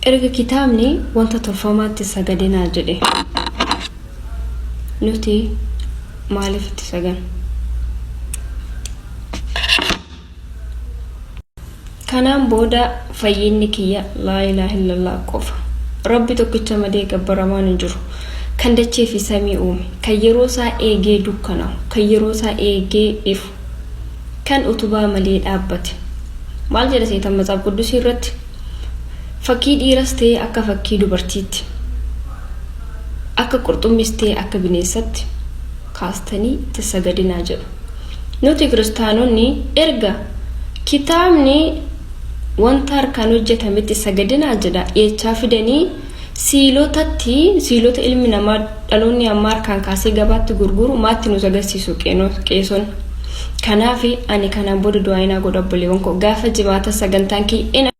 Erga kitaabni wanta tolfamaatti sagadinaa jedhe nuti maaliif itti saganna? Kanaan booda fayyinni kiyya laa ilaaha illallah qofa. Rabbi tokkicha malee gabbaramaan hin jiru. Kan dachee fi samii uume, kan yeroo isaa eegee dukkanaa'u, kan yeroo isaa eegee ifu, kan utubaa malee dhaabbate. Maal jedha seetan Matsaaf Quddusii irratti? Fakkii dhiiras ta'ee akka fakkii dubartiitti, akka qurxummis ta'e akka bineensatti kaastanii itti sagadinaa jedhu. Nuti kiristaanonni erga kitaabni wanta harkaan hojjetametti sagadinaa jedha jechaa fidanii siilotatti siilota ilmi namaa dhaloonni ammaa harkaan kaasee gabaatti gurguru maatti nu sagadsiisu qeesonni. Kanaaf ani kanaan booda du'aa inaa godha obboleewwan koo gaafa jimaata sagantaan kiyya.